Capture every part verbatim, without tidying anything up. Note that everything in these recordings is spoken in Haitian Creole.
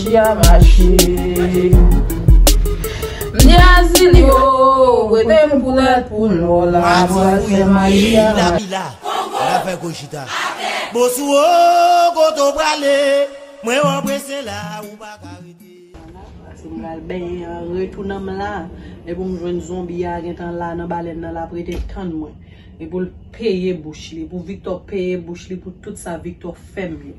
Maji a mache. M di Azili o, rete m pou lèt pou n wò la, pral fè maji a mache. Mila, mila, la fè Kochita. Bosou o, kote w prale? Mwen wè w prese la, ou pa ka rete. Pase m pral benyen an, retounen m la. Epi m jwenn zonbi a gentan la nan balèn nan, l ap rete tann mwen. Epi l peye bouch li, pou Victor peye bouch li pou tout sa Victor fè m yo.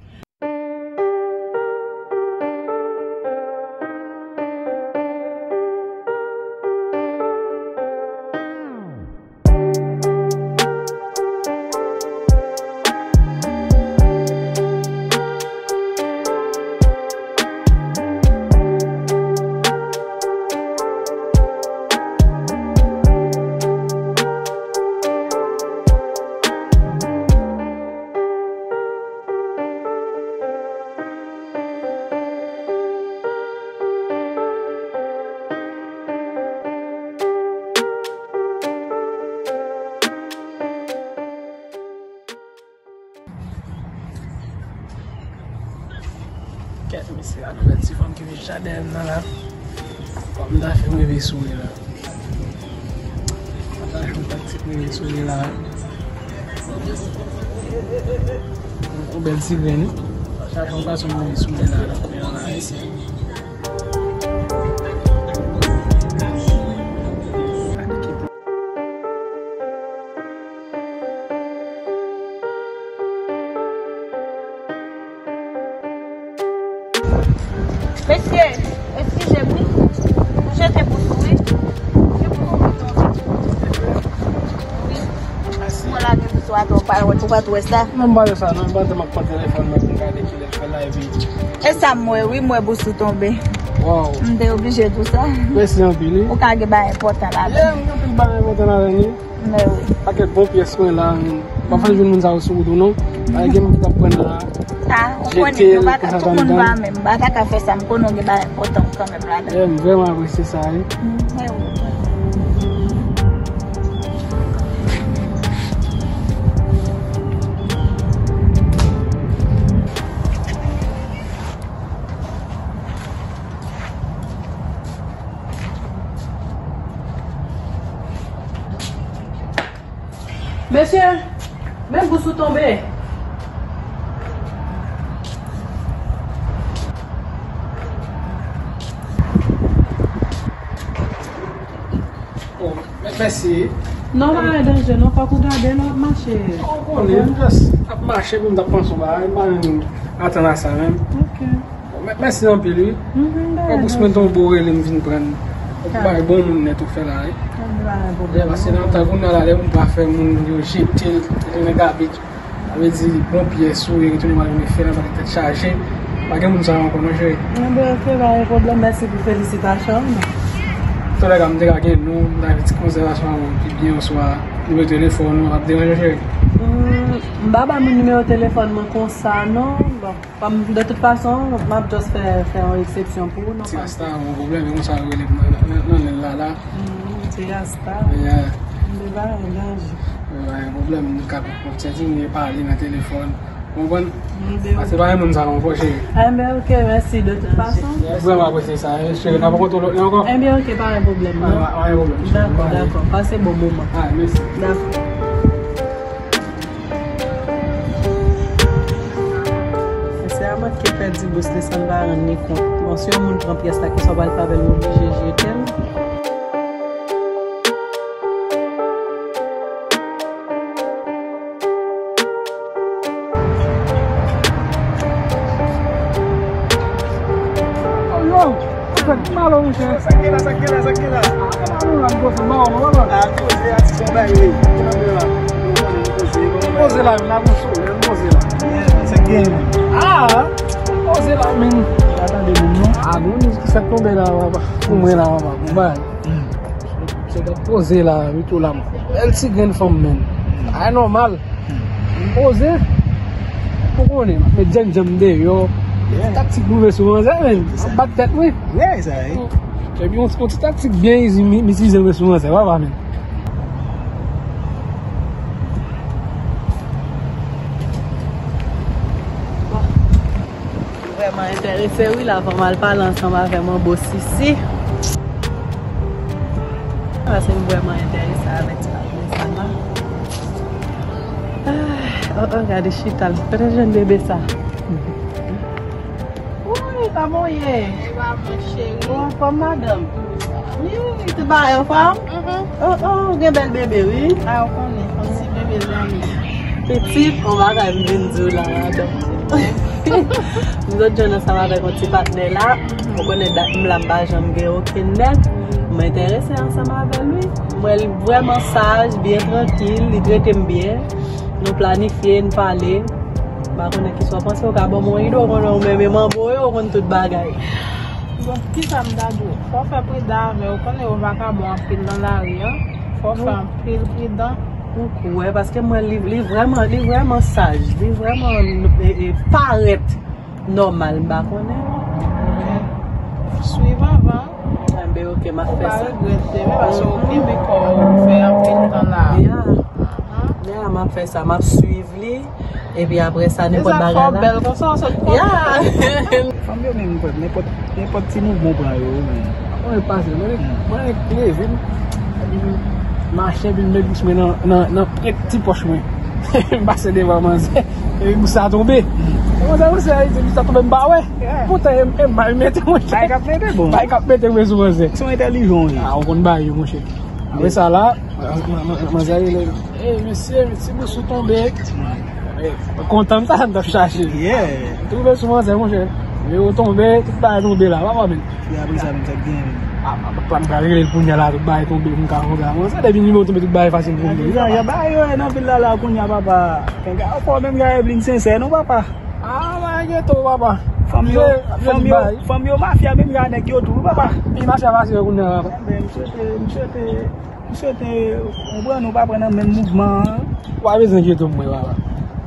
Kèt, mesye, a, nou wè ti fanm ki vin chadè m nan la. Kòm m ta fè m rive sou li la. Pataje yon taktik mwen sou li la. Yon bèl ti grenn wi. Pataje yon fason mwen sou li la. Mesye, eskize m wi. M jete pou sou wi. Se pou ou tonbe. Wi. Mwen lage pou sou atò, ou pa wè, ou pa tou wè sa. Non, m pa wè sa, non, m pa te m ap pran telefòn mwen pou m gade kilè l fè la, epi. E sa m wè, wi, m wè bous ou tonbe. Waw. M te oblije tou sa. Mèsi anpil, wi. Ou ka gen bagay enpòtan ladan. Yeah, m gen anpil bagay enpòtan ladan, wi. Men wi. Pakèt bon pyès mwen la, men. Pafwa jwenn moun sa yo sou wout ou non. Pa gen moun ki t ap pran la. Sa, ou konnen, nou pa ka, tout moun pa menm. M pa ta ka fè sa, m konnen w gen bagay enpòtan kanmenm ladan. Yeah, m vrèman apresye sa, wi. Mm, men wi. Mesye, men bous ou tonbe. Oh, mè-, mèsi. Non, pa gen danje, non, fòk ou gade lè w ap mache. Ou konnen, m just ap mache, pou m t ap panse yon bagay, m pa menm atann a sa menm. Ok. Bon, mè-, mèsi anpil, wi. Mhm, pa gen danje. Bous mwen tonbe, w rele m vin pran l. Ou bay bon moun nèt ou fè la, wi. Pase nan tan kounye a la, lè moun pa fè moun yo jete l, tounen gabej. Sa vle di, bon pyès ou, e retounen mal vin fè nan pale tèt chaje. Pa gen moun sa yo ankò, non, cheri. Enben, ok, pa gen pwoblèm. Mèsi pou felisitasyon. Antouka, m te ka gen non, m ta gen ti konvèsasyon avè w pi byen oswa nimewo telefòn ou, ap deranje w, cheri? Hmm, m pa ba moun nimewo telefòn mwen konsa, non. Bon, kòm, de tout fason, m ap just fè, fè yon eksepsyon pou ou, non. Ti rasta, yon pwoblèm, e konsa yo rele m nan, nan, nan, nan lèl la, la. Hmm, ti rasta. Yeah. M te pa an danje. Pa gen pwoblèm, nou ka kontinye pale nan telefòn. Ou konprann? Pase pa gen moun sa yo ankò, cheri. Enben, ok, mèsi de tout fason. Vrèman apresye sa, cheri. N ap rankontre lòt lè ankò. Enben, ok, pa gen pwoblèm, non. Pa gen pwoblèm, cheri. Dakò, dakò. Pase bon moman. Ah, mèsi. Dakò. Mesye a manke pèdi bous li san l pa rann li kont. Bon, si yon moun pran pyès la, kisa w pral fè avè l, ou oblije jete l. Yo, yo, sa k mal, monchè? Sa k gen la, sa k gen la, sa k gen la? Ah, sa pa nou la, m poze m ba w, non, papa. Ah, poze a, ti son bay, wi. Poze la, la, bon, solèy, poze la. Sa k gen? Ah, poze la, men. Tande moun, non? Ah, gon mizik ki fèk tonbe la, papa. Pou mwen la, papa. Bon, bay. Se t ap poze la, wi, tou la m. Bèl ti grenn fanm, menm. Ay nòmal. Poze. Ou konnen, m ap met djèm djèm deyò. Taktik pou rive sou manzè, menm. M ap bat tèt mwen. Epi yon, yon ti taktik byen izi, m, m itilize rive sou manzè, papa, menm. Mwen enterese wi la, fò m al pale ansanm avè Manbo Sisi. Paske m vrèman enterese avèk ti patnè sa la. Ah, oh, oh, gade chita l. Kote jèn bebe sa? Woy, kòman w ye? Ou anfòm, madanm? Wi, tout bagay anfòm? Oh, oh, gen bèl bebe, wi. A, ou konnen, fò ti bebe zanmi. Pitit, on bagay m vin di w la, madanm. M sot jwenn ansanm avèk yon ti patnè la. Ou konnen dat m la, m pa janm gen okenn nèg. M enterese ansanm avè l, wi. M wè l vrèman saj, byen trankil, li trete m byen. Nou planifye, n pale. M pa konnen kisa w panse, ou ka ban m yon ide, ou konnen ou menm e manbo yo, ou konn tout bagay. Bon, kisa m ta di w? Fò w fè pridan avè yo, ou konnen yo vakabon anpil nan lari an. Fò w fè anpil pridan. Ou kwè, paske m wè li, li vrèman, li vrèman saj, li vrèman, e, e, parèt nòmal, m pa konnen. Ok. Swiv anvan. Enben, ok, m ap fè sa. Ou pa regrèt demen, paske ou kenbe kò w, ou fè anpil tan la. Ya. Ya, m ap fè sa, m ap swiv li. Epi apre sa, nenpòt bagay la. Bèl konsa, ou sot kontan. Ya. Fanm yo menm, nenpòt, nenpòt, nenpòt ti mouvman w pran yo, men. Mwen pase, mwen, mwen leve, m mache, epi m met bous mwen nan, nan, nan pwent ti pòch mwen. M pase devan manzè, epi bous la tonbe. Manzè, manzè, bous la tonbe, m pa wè. Poutan, e, e, bay mete, monchè. Bay k ap mete, bon. Bay k ap mete, mwen sou manzè. Son entèlijan, wi. A, ou konn bay yo, monchè. Apre sa la, manzè rele, "Ey, mesye, ti bous ou tonbe." Kontan m sa, m t ap chache. Yeah. Twouve sou manzè, monchè. Yo tonbe, tout bagay tonbe la, papa, men. Epi apre sa, menm sa k genyen, menm. A, a, pa m ka rele l kounye a la, tout bagay tonbe, m ka konn la. Manzè, depi nimewo tonbe, tout bagay fasil pou m. Ya, ya, bagay yo, nan vil la, la, kounye a, papa. Fè gade, fò menm gade, Evelyn sensè, non, papa. Ah, bagay geto, papa. Fanm yo, fanm yo, fanm yo mafya menm jan nèg yo tou, papa. Pi mafya pase yo kounye a, papa. Enben, m swete, m swete, m swete, konprann ou pa pran nan menm mouvman an. Ou pa bezwen geto mwen, papa.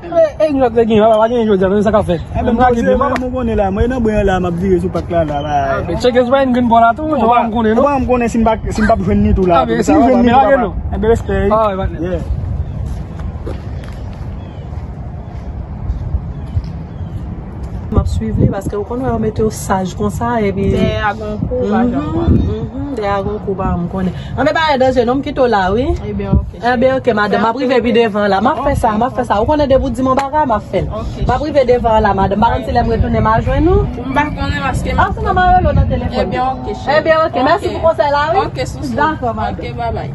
E, e, yon lòt te gen, papa, pa gen jodi a, men sa k ap fèt. Enben, m lage pye, papa. Mwen konnen la, mwen nan bwen an la, m ap vire sou pak la, la, la. Ah, men tcheke sou pa yon grenn bò la tou, ou pa m konnen, non? Ou pa m konnen si m pa, si m p ap jwenn li tou la. Ah, men si m jwenn li tou, papa. Enben, respè. Ah, wi, patnè. Yeah. M ap swiv li paske ou konn wè yo mete yo saj konsa epi. Dèyè a gon kou, pa janm konn. Mhm, dèyè a gon kou, pa janm konnen. Anben pa gen danje non, m kite w la wi. Ebyen, ok. Ebyen, ok, madanm, m ap rive pi devan la. M ap fè sa, m ap fè sa. Ou konnen depi w di m yon bagay, m ap fè l. M ap rive devan la, madanm. M pa konn si lè m retounen m a jwenn ou. M pa konnen paske m ap. Ah, se nan m a rele w nan telefòn. Ebyen, ok, cheri. Ebyen, ok, mèsi pou konsèy la wi. Ok, sou sou. Dakò, madanm. Ok, babay.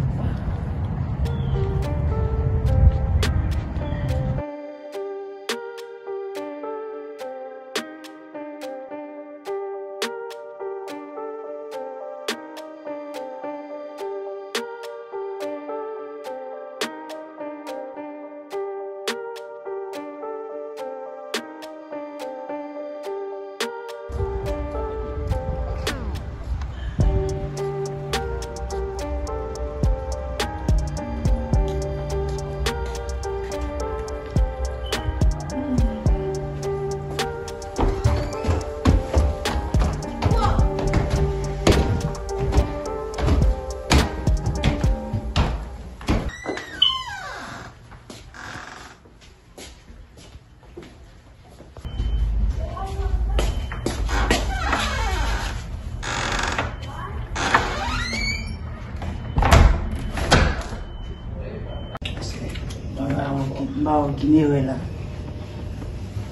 M pa wè ki m erè la.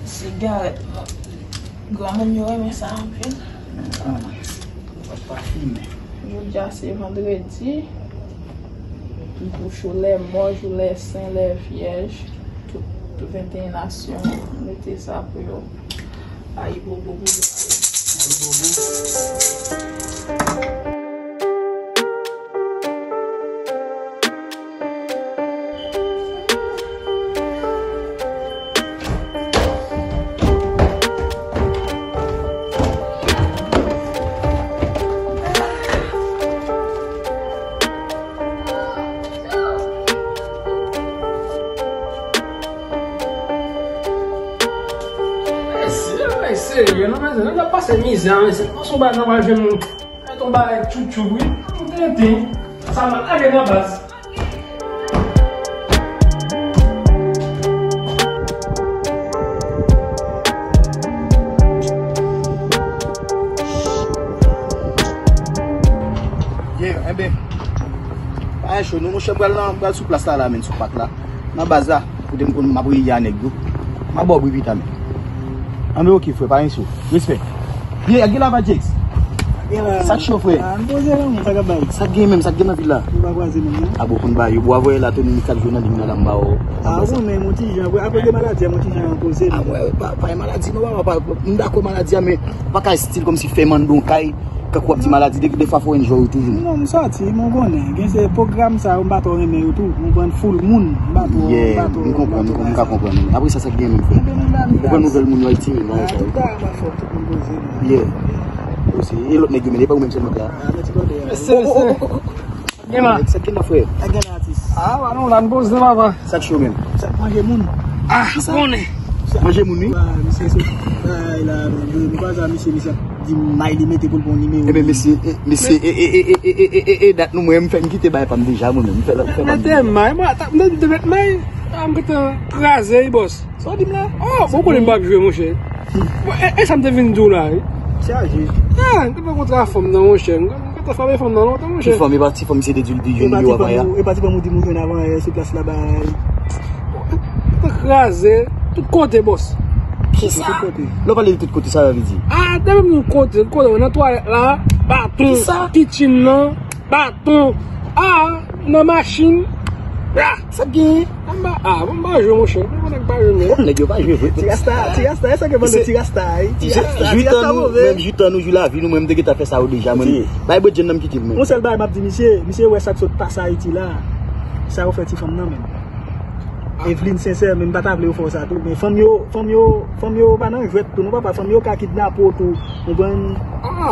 Sigarèt, non. Granmoun yo renmen sa anpil. Ah, m pa fimen. Jodi a se vandredi. Pou jou lè mò, jou lè sen, lè vyèj, tout venteyen nasyon, mete sa pou yo. Ayibobo pou yo. Ayibobo. Mesye, mesye, yo nan mezon, nou ap pase mizè, mesye. Panse yon bagay nan pral jwenn nou. Mete yon bagay tchoutchou, wi. Nou tenten. Sa mal lage nan baz. Cho, non, monchè, m pral nan, m pral sou plas la, la, menm sou pak la. Nan baz la, kote m konn m ap reyè a nèg yo. M a ba w bri pita, menm. Anben, oke, frè, pa gen sou. Respè. Ye, gen la, pa Jex. Gen la. Sa k cho, frè? Ah, m poze la, men, sa k ap bay? Sa k gen menm, sa k gen nan vil la? Nou pa kwaze menm, non? A bon, konn ba yo. Bwa voye la, Tony, li k ap jwe nan liy nan la, m ba w. Ah, ou konnen, mon ti jan, apre, apre de maladi, mon ti jan, poze. Ah, wè, pa, pa gen maladi, non, pa, pa, m dakò maladi a, men pa ka estil kòmsi fè mandon kay. Kankou w ap di maladi, de, defwa fò enjoy ou toujou. Non, m sòti, men w konnen. Gen se pwogram sa yo, m pa twò renmen yo tou. M konprann full moun, m pa twò, m pa twò, m pa twò renmen sa. Yeah, m konprann, m ka konprann. Apre sa, sa k gen menm, frè? Ou pran nouvèl moun yo Ayiti menm, bagay sa yo. Tout bagay pa fò, tout moun poze, non. Yeah. Yo se, e lòt nèg yo, men e pa ou menm sèlman ki la. Ah, men ti kote a. Oh, oh, oh, oh, oh. Gen la. Sa k gen la, frè? Sa k gen la, atis? Ah, ba nou la, n poze, papa. Sa k cho menm? Sa k manje moun. Ah, konnen. Manje moun, wi. Ba, misye se, bay la, menm, m kwaze a misye, misye ap di m may li mete pou l pran nimewo. Ebyen, mesye, e, mesye, e, e, dat nou mwen, m fè m kite bay pa m deja, mwen menm, m fè, m fè pa m deja. Mete may, mwen, ata, m te met may, ah, m gentan kraze, wi, bòs. Sa w di m la? Oh, bon, konnen m p ap jwe, monchè. Bon, e, e sa m te vin di w la, wi. Chaje. Ah, m te fè kontra fanm nan, monchè. M, m te frape fanm nan lontan, monchè. Ki fanm? E pa ti fanm misye te di l di jwenn yo avan yè? E pa ti fanm ou di m ou jwenn avan yè sou plas la bay. M te kraze tout kote, bòs. Kisa? Tout kote. Lè w pale de tout kote, sa sa vle di? Ah, depi m di tout kote, tout kote, nan twalèt la, baton, kitchen nan. Baton. Ah, nan machin. Ah, sa k genyen? Anba, ah, bon, m pa jwe, monchè. Mwen konnen m pa jwe, men. Nèg yo pa jwe vre. Ti rasta, ti rasta, e sa ke vande ti rasta, wi. Ti rasta, ti rasta move. Menm jou tan nou, jou lavi nou, mwen, m te gentan fè sa yo deja, mwen. Bay bredjenn nan m kite l, men. Yon sèl bagay m ap di misye, misye wè sa k sot pase Ayiti la. Sa yo fè ti fanm nan, men. Eveline sensè, men m pa ta vle yo fè w sa tou. Men fanm yo, fanm yo, fanm yo pa nan jwèt tou, non, papa. Fanm yo ka kidnape w tou. Konprann?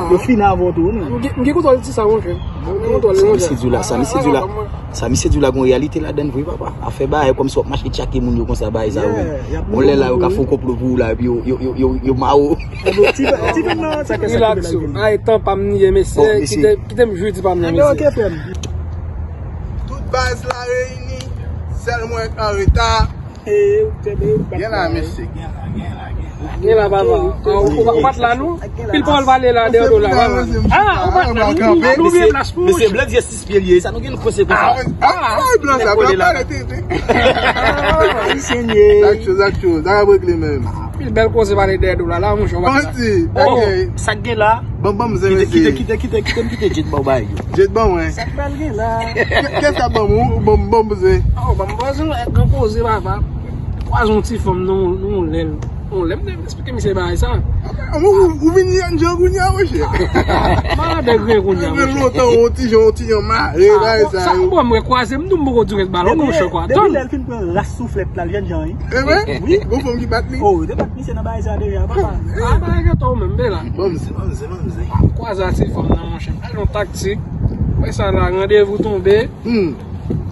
Yo fini avè w tou, non. M gen, m gen kontwòl ti sa, monchè. M gen kontwòl li, monchè. Sa misye di w la, sa misye di w la, sa misye di w la, gon reyalite ladan l vre, papa. Afè bagay kòmsi w ap mache tchake moun yo konsa, bagay sa yo. Bon, lè la, yo ka fè yon konplo pou ou la, epi yo, yo, yo, yo, yo mare w. Ti, ti fanm nan, sa k relax, ay, tan pa m niye, mesye. Kite, kite m jwe ti pa m nan, mesye. Ok, frè m. Tout baz la reyini, sèl mwen k an reta. Gen la, mesye, gen la, gen la, gen la. Gen la, papa. Ou pa t la, non? Pil pawòl pale la, deyò do la, papa. Ah, ou pa t la, nou, nou, nou vye plas pou ou. Mesye, blan diye sis pye l ye, sa nou gen nou kose konsa. Ah, blan sa, blan pale tenten. Ayisyen ye. Zak cho, zak cho, zak ap regle menm. Pil bèl koze pale dèyè do la, la, monchè, ou pa t la. Bandi, ok. Sa k gen la? Ban, ban m zen, mesye. Kite, kite, kite, kite, kite m kite Jade ba w bagay yo. Jade ban mwen. Sa k pral gen la? Kè sa ban m, ou ban m, ban m zen. Oh, ban m ban zen, gran koze, papa. Kwaze yon ti fanm nan, nan yon lè, nan yon lè, m te eksplike misye bagay sa. Ou, ou, ou vin jan kounye a, monchè. Malad gren kounye a, monchè. Lontan, yon ti jan, yon ti jan mare, bagay sa yo. Bon, mwen kwaze, m di w m poko di w ret balon, monchè, kwa. Depi lè l fin pran ras souflèt la, l jènjan, wi. E vre? Wi. Gon fanm ki bat li? Oh, yo te bat misye nan bagay sa deja, papa. Ah, bagay gentan ou menm, be la. Ban m zen, ban m zen, ban m zen. Kwaze a ti fanm nan, monchè. Al yon taktik. Wè sa la, randevou tonbe. Hmm.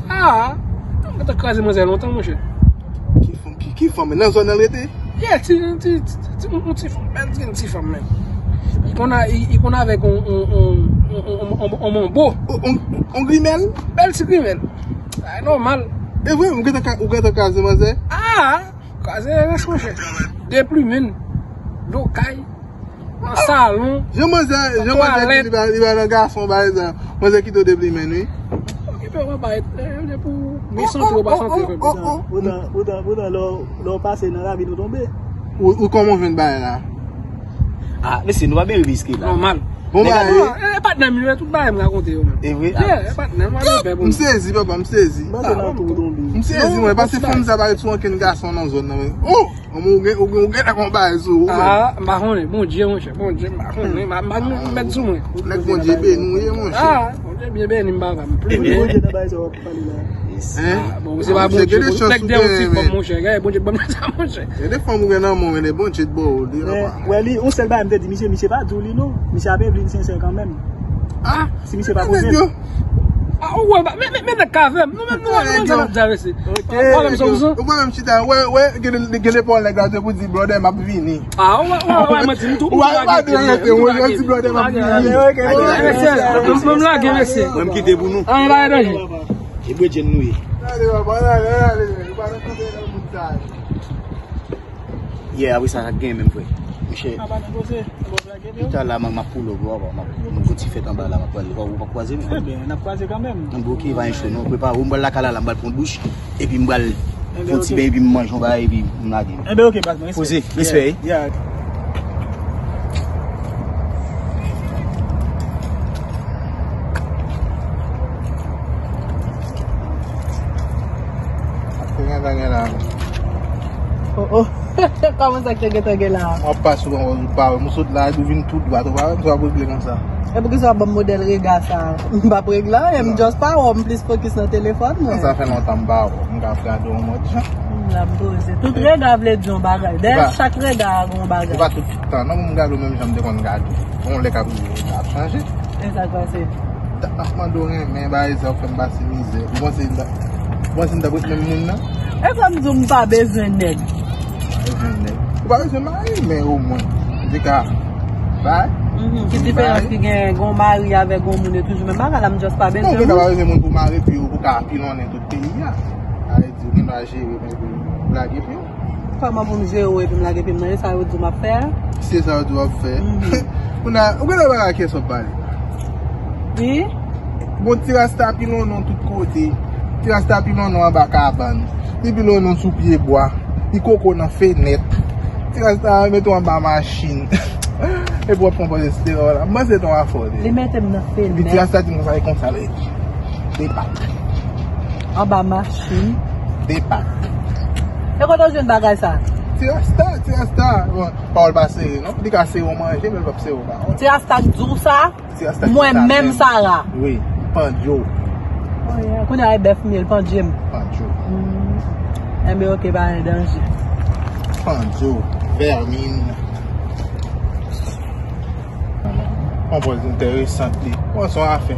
Ah, mwen te kraze manzè lontan, monchè. Ki fanm, ki, ki fanm? Nan zòn nan l rete? Yeah, ti, ti, ti, ti, yon ti fanm, bèl grenn ti fanm, men. Li konn a, li, li konn avèk on, on, on manbo. On, on, on grimèl? Bèl ti grimèl. Sa e nòmal. E vre, ou gentan ka, ou gentan kraze manzè? Ah, kraze rès, monchè. Deplimen l. Dlo kay. Nan salon. Jan manzè, jan manzè ki li ba, li ba nan gason, pa egzanp. Manzè kite w deplimen, wi. Okipe w pa bay, eh, depi w desantre, w pa santre, frè m. Poutan, poutan, poutan, lè w, lè w pase nan ravin ou tonbe. Ou, ou kòman w jwenn bagay la? Ah, mesye, nou pa bezwen riske la. Nòmal. Bon bagay, wi. E patnè m yo, tout bagay m rakonte yo menm. E vre? Yeah, e patnè m, pa gen pè pou m. M sezi, papa, m sezi. M pase nan tou tonbe. M sezi, mwen, pase fanm sa pa ret sou ankenn gason nan zòn nan, men. Oh! Ou gen, ou gen, ou gen konba sou ou, men. Ah, m pa konnen. Bondye, monchè. Bondye, m pa konnen. M pa, m pa, m mèt sou mwen. Nèg Bondye beni w ye, monchè. Ah, Bondye byen beni m, papa. M plis. Bondye nan bagay sa w ap pale la. Hein? Ah, bon, se pa Bondye. Nèg de yon ti fanm, monchè. Gade, Bondye ban m sa, monchè. Gen de fanm ou gen nan men w, men de Bondye t ba w li, papa. Wè li, yon sèl bagay m te di misye, misye pa di w li non. Misye ap vin sensè kanmenm. Ah, si misye pa poze. Ah, ou wè, men, men, men nèg ka avè m. Nou menm, nou wè, nou wè, nou wè, nou wè, ok. Ou pa menm chita, wè, wè, gen, gen de pawòl nèg la te pou di, brother, m ap vini. Ah, ou wè, ou wè, ou wè, mwen di, m tou, ou wè, ou wè, ou wè, ou wè, di, brother, m ap vini. Ok, ok, ok. Mwen, mwen lage, mesye. Mwen, m kite pou nou. Ah, pa gen danje. E bredjenn nou ye. Ale, papa, ale, ale, nou pa nan kanpe nan bout sa. Yeah, apre sa, sa k gen menm, frè? Monchè, pita la, m ap pull up, bro, m ap, m ap fè yon ti fèt anba la, m ap pale. Ou pa kwaze m? Ebyen, n ap kwaze kanmenm. Bon, ok, pa gen cho, non. Prepare w, m pral lakay la, la, m pral pran douch, epi m pral fè yon ti bèy, epi m manje yon bagay, epi m lage. Ebyen, ok, baz, mwen respè. Poze, respè, wi. Yeah. Ap fè gen bagay la. Oh, oh. Kòman sa k te gentan gen la? M ap pase w anwo, ou pa wè. M sot la, epi w vin tou dwat, ou pa wè, m sot ap regle konsa. E poukisa w ap ban m modèl rega sa? M p ap regle anyen, m just pa wè w, m plis fokis nan telefòn mwen. Sa fè lontan m pa wè w, m ka ap gade w yon lòt jan. M la poze. Tout rega vle di yon bagay. Dèyè chak rega a gen yon bagay. E pa tout tan, non, m gade w menm jan m te konn gade w. Bon, lè k ap rive, sa ap chanje. E sa k pase? Ap mande w renmen, bagay sa ap fè m pase mizè. Ou panse m ta, ou panse m t ap ret menm moun nan? E sa m di w, m pa bezwen nèg. Pa bezwen nèg. Ou pa bezwen mari, men omwen. Ou te ka bay. Mhm. Ki diferans ki gen yon mari avèk yon moun e toujou menm bagay la, m just pa bezwen moun. Non, ou gentan pa bezwen moun pou mari, epi ou ka pilonnen tout peyi a. Sa vle di, ou gentan jere, men epi ou lage pye w. Kòman pou m jere w epi m lage pye m nan? E sa yo di w m ap fè a? Se sa yo di w ap fè. Mhm. Ou nan, ou gentan pa kè sòt pale. Wi. Bon, ti rasta pilonnen w tout kote. Ti rasta pilonnen w anba kabann. Li pilonnen w sou pye bwa. Li koko nan fenèt. Ti rasta mete w anba machin. Epi w ap pran pòz estera w la. M panse se yon afè w te. Li mete m nan fenèt. Epi ti rasta di m konsa, e konsa l rete. De pat. Anba machin. De pat. E kote w jwenn bagay sa? Ti rasta, ti rasta. Bon, pawòl pa sere, non. Li ka sere w manje, men l p ap sere w pawòl. Ti rasta k di w sa? Ti rasta k di w sa menm. Mwen menm, Sara. Wi, pandye w. Oh, yeah. Kounye a e bèf m ye, l pandye m. Pandye w. Mm. Enben, ok, pa gen danje. Pandye w, vèmin. Yon pòz enteresan li. Bon, se yon afè.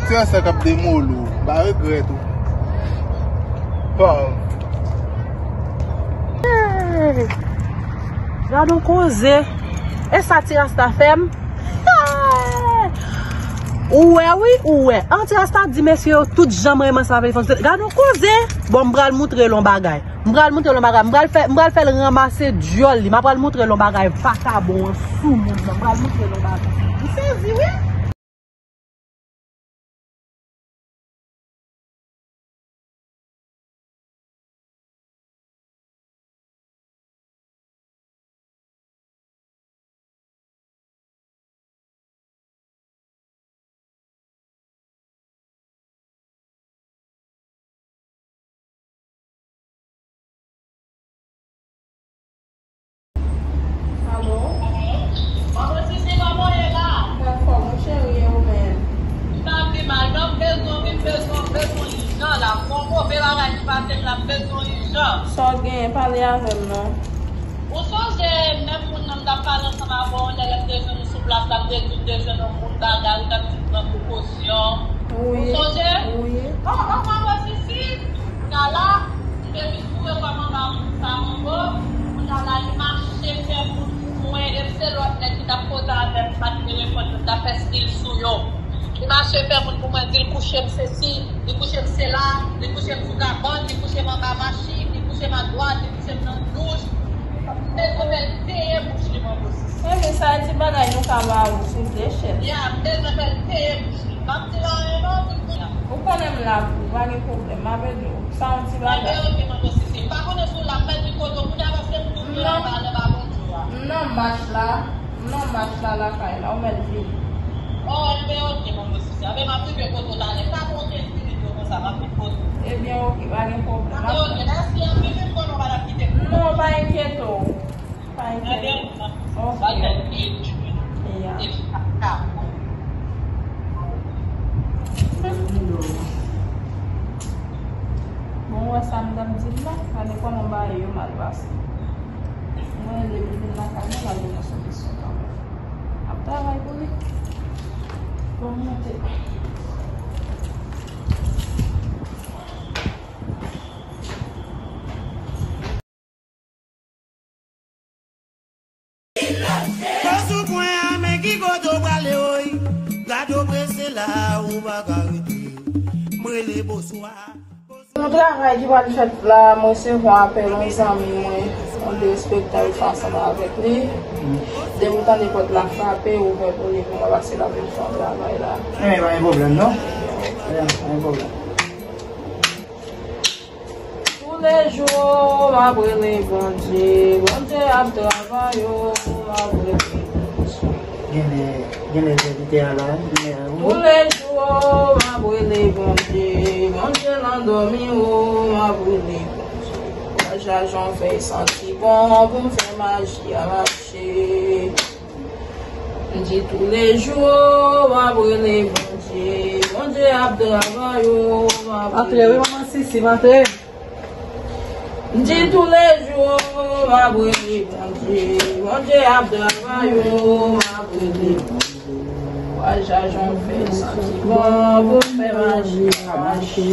Ti rasta k ap demoli w, m pa regrèt ou. Bon. Hey! Gad yon koze. E sa ti rasta fè m? Hey! Ou wè, wi, ou wè. An, ti rasta di mesye yo tout jan m renmen ansanm avè li fanm. Gad yon koze. Bon, m pral moutre l yon bagay. M pral moutre l yon bagay. M pral fè, m pral fè l ranmase dyòl li. M pral moutre l yon bagay vakabon an sou moun nan. M pral moutre l yon bagay. M sezi, wi. Alo? Manman Sisi, kòman w ye la? Anfòm, mon cheri, e ou menm? M pa pi mal, non, m bezwen w, wi, m bezwen w, m bezwen w ijan la. M gon move bagay ki pase m la, m bezwen w ijan. Sa w genyen, pale avè m non. Ou sonje menm moun nan m t ap pale ansanm avè w, lè lè m te jwenn ou sou plas la, m te di w m te jwenn yon moun bagay, ou t ap di m pran prekosyon. Wi. Ou sonje? Wi. Oh, oh, manman Sisi, kounya la, m te vin foure kò m anba moun sa, manbo. Kounya la, li mache fè moun pou mwen, e se lòt nèg ki t ap koze avè m, m pa t vle reponn yo, m t ap fè stil sou yo. Li mache fè moun pou mwen, di l kouche m sesi, li kouche m sela, li kouche m sou kabann, li kouche m anba machin, li kouche m adwat, li kouche m nan douch. M bezwen fè l peye bouch li, manbo Sisi. Ebyen, sa e ti bagay nou ka ba ou, silvouplè, chèf. Ya, m bezwen fè l peye bouch li. M p ap di l anyen non, tout moun. Ou konnen m la pou ou, pa gen pwoblèm, m ap ede w. Sa yon ti bagay. Ebyen, ok, manbo Sisi. M pa konnen si w la, m pèdi kote w kounya paske m tou vle anba nan ba Bondye a. M nan mach la. M nan mach la lakay la, ou mèt vini. Oh, enben, ok, manbo Sisi. Enben, m ap rive kote w talè. M pa pran kenz minit yo konsa, m ap vin kote w. Ebyen, ok, pa gen pwoblèm. Enben, ok, mèsi anpil, wi, m konnen w pa t ap kite m. Non, pa enkyete w. Pa enkyete w. Enben, ok. Pa gen pwoblèm. Ya. Bon, w wè sa m t ap di l la, gade kòman bagay yo mal pase. Mwen rele li vin lakay mwen, l al jwenn yon solisyon kanmenm. Ap travay pou li. Bon, m monte. Pòz ou pran an, men ki kote w prale, woy. Gade w prese la, ou pa ka rete. M rele boswa. Yon travay ki pral fèt la, m resevwa apèl yon zanmi mwen. Mande respektan yo fè ansanm avèk li. Depi w tande pòt la frape, ouvè pou li, pou mwen pase l ap vin fè yon travay la. Ebyen, pa gen pwoblèm, non. Ebyen, pa gen pwoblèm. Toulejou, m ap rele Bondye. Bondye ap travay, o, m ap rele Bondye. Genlè, genlè sèvitè a la, genlè a ou. Toulejou, o, m ap rele Bondye. Bondye nan dòmi, o, m ap rele Bondye. Wè, jajan fè santi bon pou m fè maji a mache. M di toulejou, o, m ap rele Bondye. Bondye ap travay, o, m ap rele. Antre, wi, manman Sisi, antre. M di toulejou, o, m ap rele Bondye. Bondye ap travay, o, m ap rele Bondye. Wè, jajan fè santi bon pou m fè maji a mache.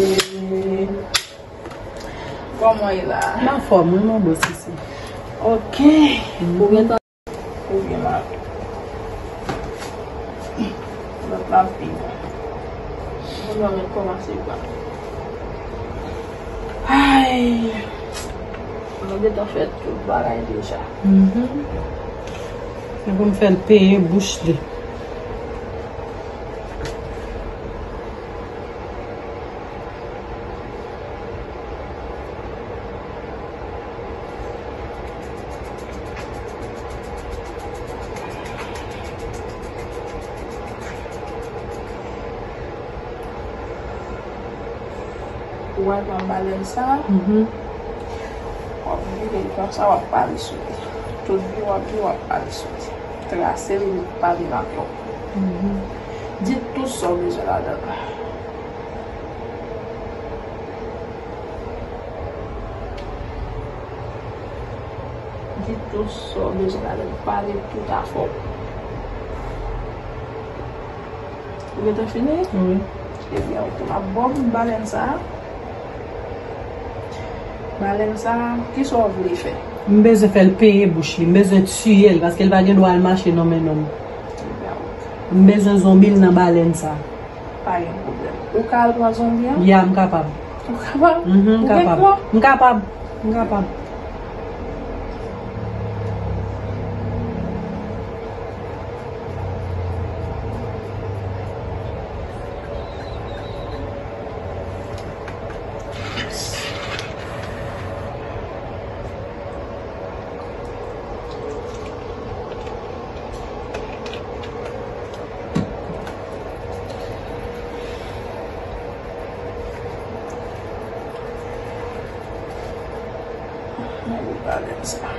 Kòman w ye la? M anfòm, wi, manbo Sisi. Ok. Ou gentan Ou byen mal. Lòt la pi bon. Mwen mèt kòmanse pa. Ay! Mwen gentan fè tout bagay deja. Mhm. Se pou m fè l peye bouch li. Ou wè nan balèn sa, mhm, w ap vire l konsa, w ap pale sou li. Tout vi w ap viv, w ap pale sou li. Trase l, pale nan kè w. Mhm. Di tout sa w bezwen ladan l. Di tout sa w bezwen ladan l. Pale tout afè w. Ou gentan fini? Wi. Ebyen, ok. M ap ba w balèn sa a. Balèn sa a, kisa w vle fè? M bezwen fè l peye bouch li. M bezwen tiye l, paske l pa gen dwa al mache nan men nonm. Ebyen, ok. M bezwen zonbi l nan balèn sa a. Pa gen pwoblèm. Ou ka al pran zonbi an? Ya, m kapab. Ou kapab? Mhm, m kapab. Ou gen kò? M kapab. M kapab. Mwen ret balèn sa.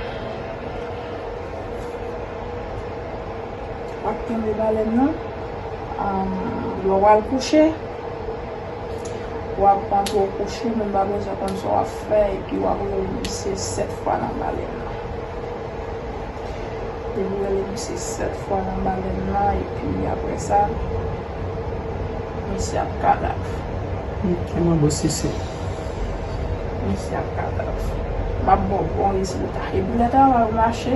W ap kenbe balèn nan. Am, lè w al kouche, w ap antre w kouche, moun pa bezwen konn sa w ap fè, epi w ap rele misye sèt fwa nan balèn nan. Depi w rele misye sèt fwa nan balèn nan, epi apre sa, misye ap kadav. Ok, manbo Sisi. Misye ap kadav. M ap ba w bon rezilta. Epi lè travay ou mache,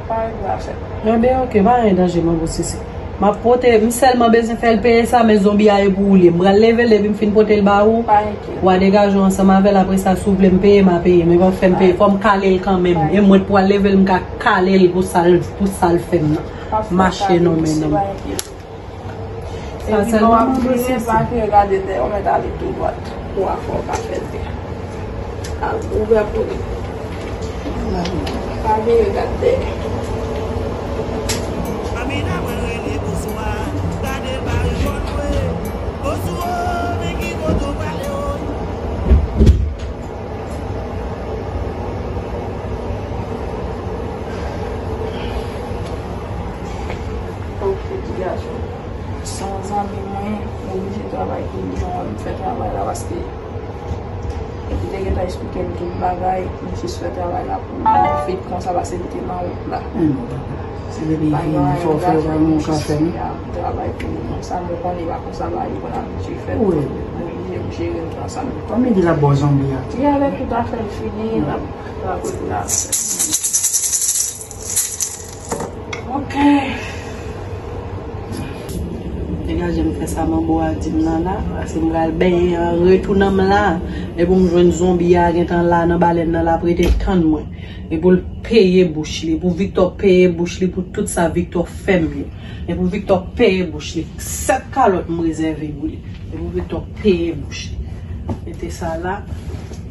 pa regle afè. Ebyen, ok, pa gen danje, manbo Sisi. M ap pote, m sèlman bezwen fè l peye sa, men zonbi a e pou ou li ye. M pral leve l, depi m fin pote l ba ou, pa enkyete, w a degaje w ansanm avè l, apre sa, si w vle m peye, m a peye, men pa fè m peye, fò m kale l kanmenm. E mwen k pral leve l, m ka kale l pou sa l, pou sa l fè m nan. Mache non, men non. Sa sèlman manbo Sisi. Epi lè w ap vire, pa vire gade dèyè, ou mèt ale tou dwat. Pou afè w pa fè l te. Al ouvè pou li. Pa vire gade dèyè. Amina mwen rele bonswa. Gade l pa reponn mwen. Bonswa, men ki kote w prale, o. Ok, ti gason. Se yon zanmi mwen, m oblije travay pou li, jan m fè travay la, paske li te gentan esplike m tout bagay, m jis fè travay la pou li vit konsa, paske li te nan wout la. Hmm, papa. Se depi fò fè yo pa gen yon ka fè, non? M travay pou li konsa, m konnen li pa konsa, bagay li konn abitye fè. Wi. M oblije m jere l konsa. Kòm li di l ap ba w zonbi a. Li avèk tout afè l fini, l ap, l ap regle afè l. Ok. Li Degaje m fè sa manbo a di m nan la, paske m pral benyen an retou nan m la. E pou m jwenn zonbi a gentan la nan balèn nan l ap rete tann mwen. E pou l peye bouch li, e pou Victor peye bouch li pou tout sa Victor fè m yo. E pou Victor peye bouch li. Sèt kalòt m rezève pou li. E pou Victor peye bouch li. Mete sa la.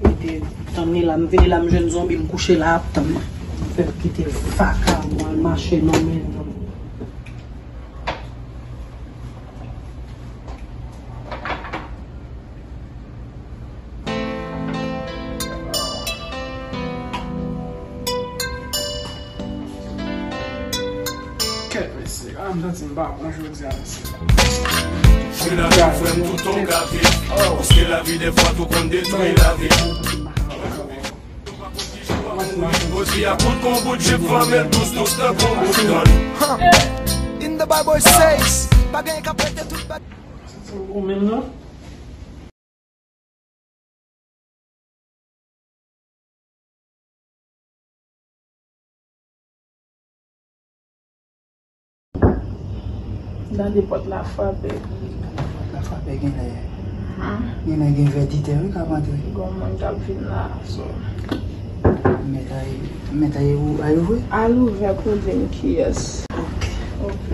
Mete, tann li la, m vini la, m jwenn zonbi, m kouche la ap tann mwen. M fè l kite vakabon al mache nan men zanmi. Kèt, mesye. Ah, m santi m pa bon jodi a, mesye. Fwi lavi, frè m, tout on ka viv. Paske lavi, dèfwa, tou konn detwi lavi. Odi a kout kon bout jip, fòme l dous dous tankou bout kòn. In the Bible says, pa gen k ap rete tout bagay. Ou menm non? Gade pòt la frape. Pòt la frape genlè. Genlè gen vèditè wi k ap antre. Gon moun k ap vin la so. Mèt ay, mèt ay ou ay ouvri? Al ouvè pou di m kiyès. Ok. Ok.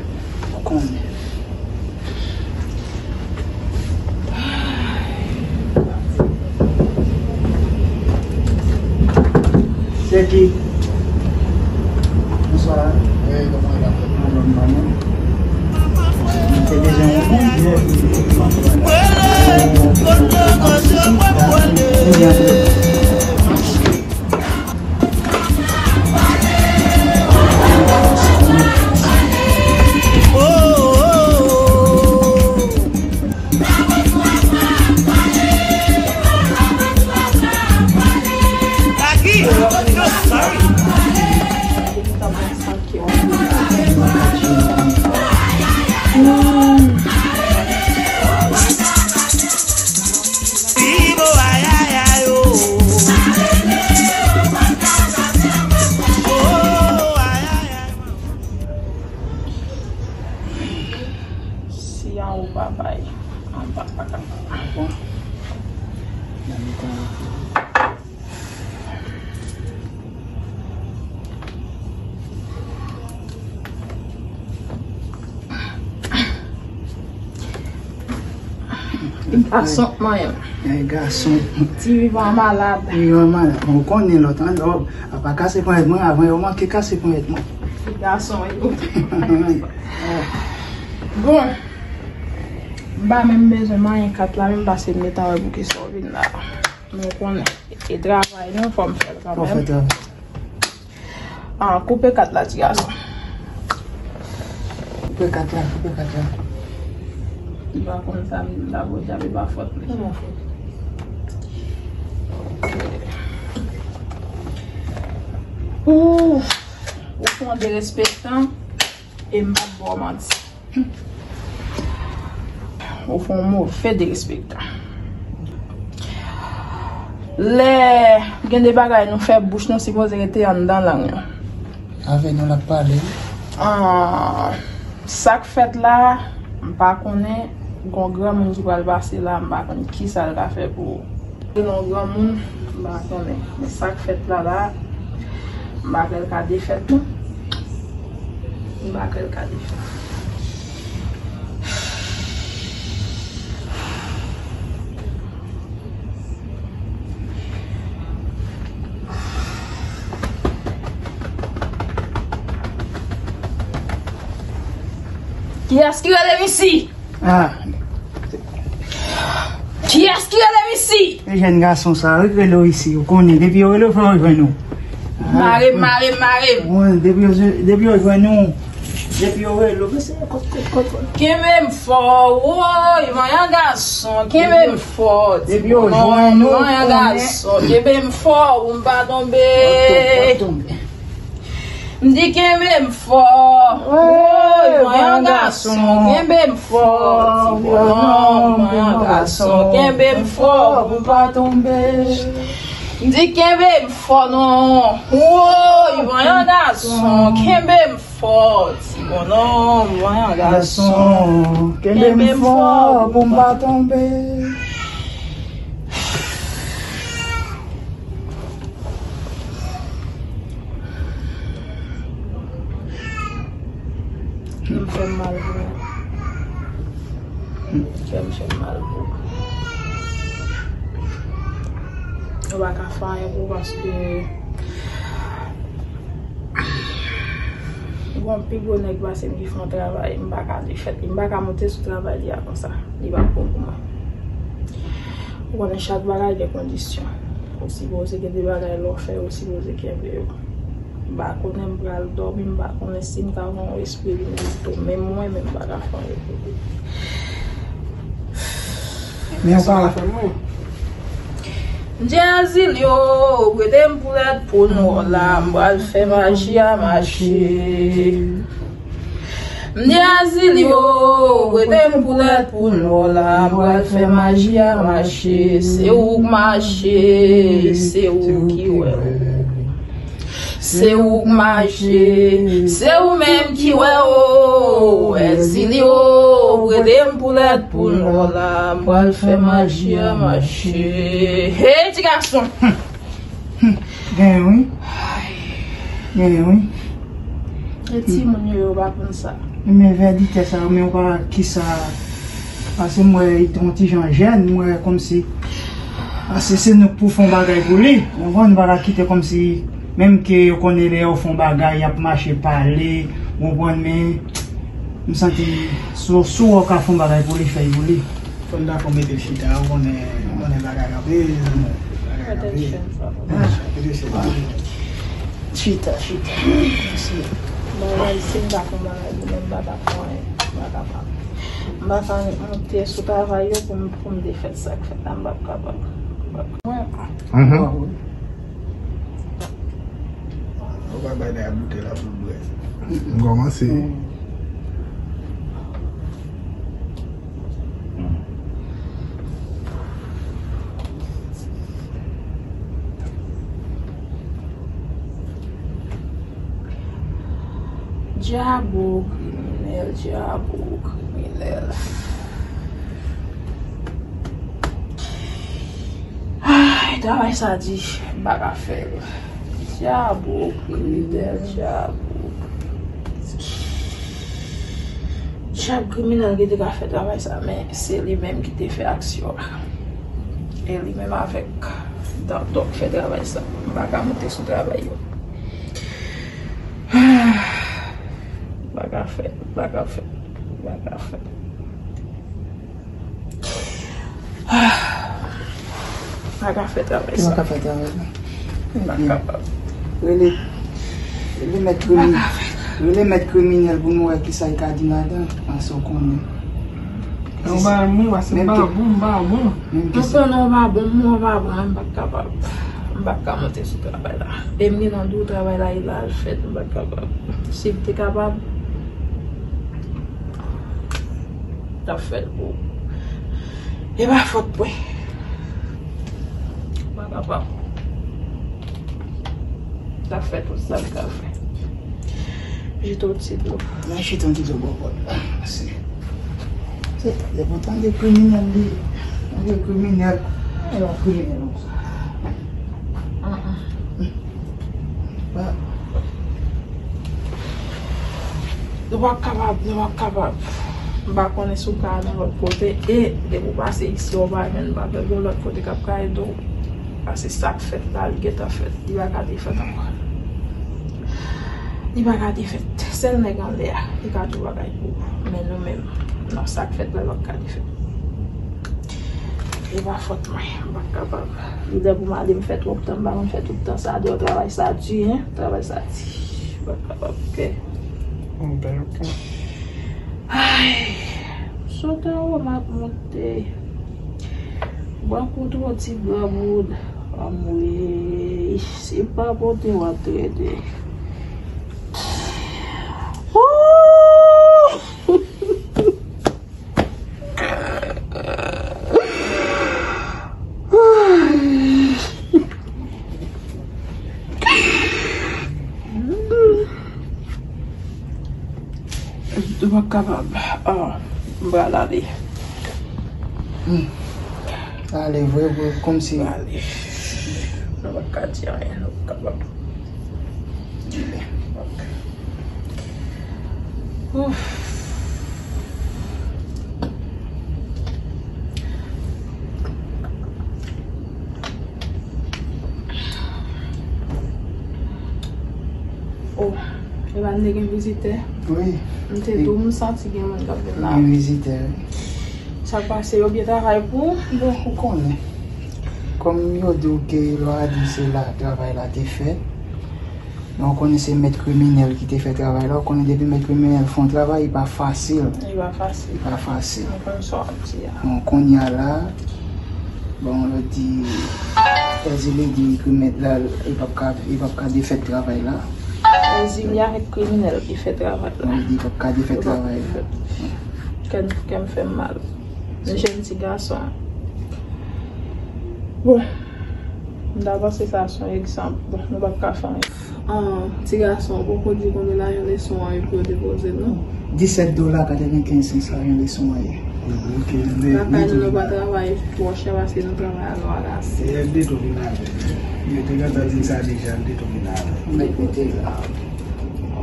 Ou konnen. Se ki? Bonswa. Wi, kòman w ye? Anbòn, anbòn. Mwen te bezwen yon konsèy. Si an ou pa bay, an pa pa ka. Bon. Gason k manyen m. Ay, gason. Ti vivan malad. Ti vivan malad. Ou konnen lòt an, lò, apa kase ponyèt mwen, avan yo manke kase ponyèt mwen. Ti gason yo. Bon. M pa menm bezwen manyen kat la, menm pase m gentan wè pou kisa w vin la. Men w konnen, e travay nou, fò m fè l kanmenm. Fò w fè travay. Ah, koupe kat la, ti gason. Koupe kat la, koupe kat la. Li pa konn sa, m ta pwodyape pa fòt li. Se pa fòt. Ou, ou fè yon derespektan, e m p ap ba w manti. Ou fè yon move derespektan. Lè gen de bagay nou fè, bouch nou sipoze rete anndan lang nou. Avè nou l ap pale. Ah, sa k fèt la, m pa konnen, gon granmoun ki pral pase la, m pa konn kisa l ka fè pou ou. Gen yon granmoun, m pa konnen. Men sa k fèt la la, m pa kwè l ka defèt non. M pa kwè l ka defèt. Kiyès ki rele m isi? Ah. Kiyès ki rele m isi? E jèn gason sa, wi, k rele w isi. Ou konnen, depi yo rele w, fò yo jwenn ou. Mare m, mare m, mare m. Wi, depi yo, depi yo jwenn ou, depi yo rele w, mesye, kot, kot, kot, kot. Kenbe m fò, woy, vanyan gason, kenbe m fò. Depi yo jwenn ou, vanyan gason, kenbe m fò, pou m pa tonbe. Ou ap tonbe, ou ap tonbe. M di kenbe m fò. Woy, vanyan gason, kenbe m fò. Ti bonòm, vanyan gason, kenbe m fò pou m pa tonbe. M di kenbe m fò non. Woy, vanyan gason, kenbe m fò. Ti Mon nonm, mwen gason, kenbe m fò pou m pa tonbe. Kè m fè m mal vre. Kè m fè m mal vre. Yo pa ka fè anyen pou, paske gon pi gwo nèg pase m ki fè yon travay, m pa ka defèt li, m pa ka monte sou travay li a konsa. Li p ap bon pou mwen. Ou konnen chak bagay gen kondisyon. Ou sipoze gen de bagay lè w fè, ou sipoze kenbe yo. M pa konnen m pral dòmi, m pa konnen si m ka fè yon espri vin vizite w, men mwen menm m pa ka fè anyen pou li. Men ou pa fè mwen. M di Azilio, prete m poulèt pou nou la, m pral fè maji a mache. M di Azilio, prete m poulèt pou nou la, m pral fè maji a mache. Se ou k mache, se ou ki wè. Se ou k mache, se ou menm ki wè o. Azilio, prete m poulèt pou nou la, m pral fè maji a mache. Hey, ti gason! Genyen wi. Genyen wi. E timoun yo, yo pa konn sa. Men vèditè sa yo, men ou pa kisa. Paske m wè li te yon ti jan jèn, m wè kòmsi. Paske se nou k pou fè yon bagay pou li. Ou konprann, nou pa ka kite kòmsi, menm ke yo konnen lè yo fè yon bagay, y ap mache pale, ou konprann, men m santi si w, si w wè w ka fè yon bagay pou li, fè l pou li. Fò n dakò mete l chita, ou konnen, ou konnen bagay kanpe, bagay kanpe. Mete l chita. Chita, chita. Mèsi. Bagay, si m ta fè yon bagay pou mwen, m pa t ap fè anyen. M pa kapab. M pa ka monte sou travay yo pou m, pou m defèt sa k fèt la, m p ap kapab. Mhm. Ou pa bay nèg boutèy la pou l bwè. M kòmanse. Dyabo kriminèl, dyabo kriminèl. Ay, travay sa di, m pa ka fè l. Dyabo kriminèl, dyabo. Dyab kriminèl ki te ka fè travay sa, men se li menm ki te fè aksyon an. E li menm avèk Dantò k fè travay sa. M pa ka monte sou travay yo. M pa ka fè, m pa ka fè, m pa ka fè. Ah, m pa ka fè travay sa. Ou pa ka fè travay la. M pa kapab. Rele, rele mèt krimi-, rele mèt kriminèl pou nou wè kisa l ka di ladan. Paske w konnen. Ou ba m wi, paske m pa bon, m pa bon. M konnen w pa bon, m pa bon, m pa kapab. M pa ka monte sou travay la. E m gen nan dou travay la, e la l fèt, m pa kapab. Si m te kapab, t ap fèt pou ou. E pa fòt mwen. M pa kapab. T ap fèt pou sa l ka fè. Jete yon ti dlo. Mwen jete yon ti dlo bò kò l la. Mèsi. Se, lè pou tande kriminèl li. Tande kriminèl. E yon kriminèl konsa. Nou p ap kapab, nou p ap kapab. M pa konnen si w ka al nan lòt kote. E depi w pase isi, w pa jwenn bagay, gon lòt kote k ap ka ede w. Paske sa k fèt la, li gentan fèt. Li pa ka defèt ankò. Li pa ka defèt. Sèl nèg anlè a, li ka di w bagay pou ou. Men nou menm, nan sa k fèt la, l p ap ka defèt. E pa fòt mwen, m p ap kapab. Lidè pou m ale, m fè twòp tan, m pa konn fè tout tan sa deyò, travay sa di, en, travay sa di. M p ap kapab, oke. Oke. Ay, sote anwo, m ap monte. Ban kout yon ti granmoun. Anmwey, si m pa monte, w ap trennen. Woo! Kapab. Ah, m pral ale. Hmm. Ale vre, vre, kòmsi. M ale. Nou pa ka di anyen, nou pa kapab. Ouf. Oh, e pa n te gen vizitè? Wi. M te di w, m santi gen moun k ap vin la. Gen vizitè, wi. Sa k pase, yo byen travay pou ou? Bon, ou konnen. Kòm yo di w ke lwa a di se la travay la te fèt, men ou konnen se mèt kriminèl ki te fè travay la. Ou konnen depi mèt kriminèl fè yon travay, li pa fasil. Li pa fasil. Li pa fasil. Mwen konn sa w ap di a. Bon, kounye a la, bon, yo di, Èzili di ke mèt la, li p ap ka, li p ap ka defèt travay la. Èzili avèk kriminèl ki fè travay la. Bon, li di li p ap ka defèt travay la. Kè m, kè m fè m mal. Yon jèn ti gason. Bon, m ta panse sa se yon egzanp. Bon, nou p ap ka fè anyen. Ah, ti gason, ou poko di konbyen lajan leson an ye pou yo depoze l, non? Disèt dola katrevenkenz sen sa yon leson an ye. Lakay nou, nou pa travay twò chè paske nou travay a lwa la. E, l te tou vin avè l. Yo te gentan di n sa deja, l te tou vin avè l. Mèt mete l la.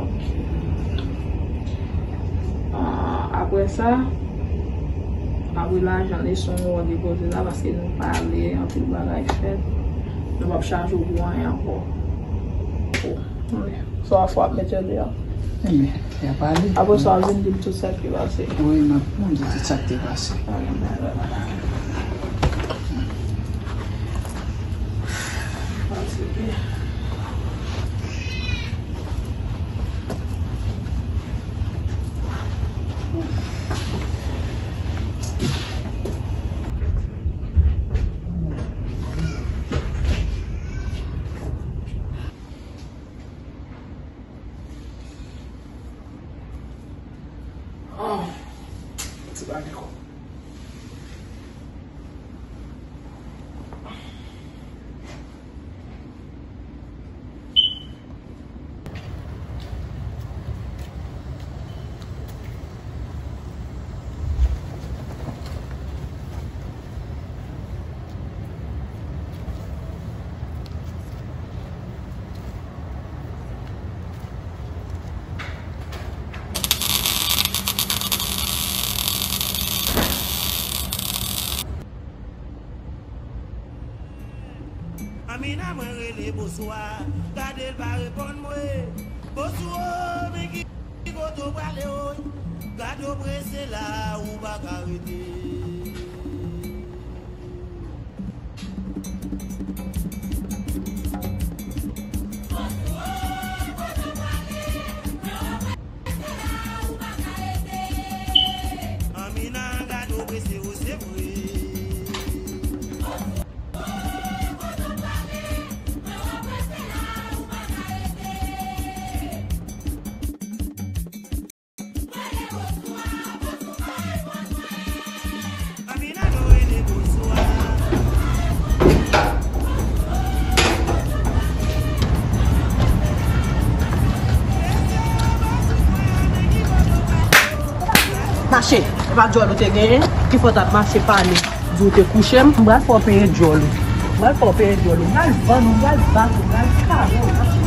Ok. Ah, apre sa, apre lajan leson an depoze la, paske nou pale, anpil bagay fèt, nou p ap chaje w pou anyen ankò. Oh, wi. Swa fò ap mete deyò. Ebyen, y ap ale. Apre sa, w vin di m tout sa ki pase. Wi, m ap, m ap di tout sa k te pase. Oh, ti bagay. Amina, mwen rele Bosou a, gade l pa reponn mwen. Bosou o, men ki kote w prale o? Gade w prese la, ou pa ka rete. Amina, gade w prese o, se vre. Mache, e pa djòl ou te genyen, ki fè w t ap mache pale, di w te kouche m. M pral fè w peye djòl ou. M pral fè w peye djòl ou. M pral vann ou, m pral bat ou, m pral kare w, mache.